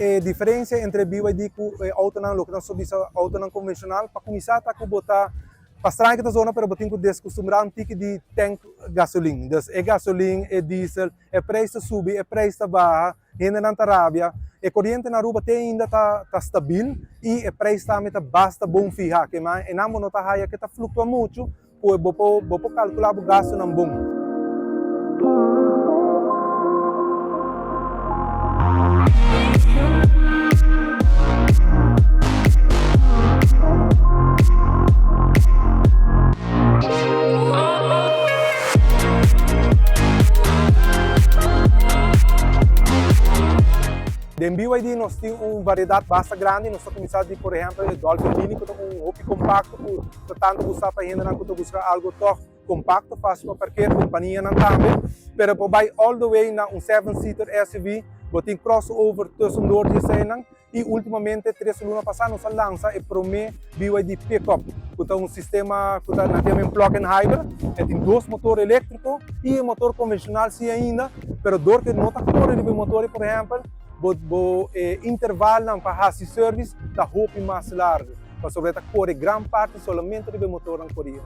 E diferencia entre BYD cu e autonan, loke nos ta bisa autonan convencional, pa cuminsa ta cu bo ta, pa straño cu ta zona, pero bo tin cu descostumbra un tiki di tank gasolin. Dus e gasolin, e diesel, e prijs ta subi, e prijs ta baha, hendenan ta rabia. E coriente na Aruba te ainda ta ta stabil y e prijs tambe ta basta bon fiha. Ke man enan bo no ta haya ke ta fluctua mucho, Pues bo por bo por calcula bo gastonan bon. Den BYD nos tin un variedad basta grandi, nos ta cuminsa di por ehempel e Dolphin Mini cu ta un hopi compacto cu Ta tantu gusta pa hendenan ku ta buska algu tòg kompakto, fásil pa parker, kompanianan tambe. Pero por bai all the way na un seven seater SUV, bo tin crossover tussendoor di eseinan. I últimamente tres luna pasá nos a lansa e promé BYD Pickup, ku ta un sistema ku ta nan ta yama un plug-in hybrid. E tin dos motor eléktriko i e motor konvenshonal si ainda, pero dor ku e no ta kore riba e motor ei por ehèmpel, bo bo e intervalnan pa hasi service ta hopi mas largu. Pasobra e ta kore gran parti solamente riba e motornan koria.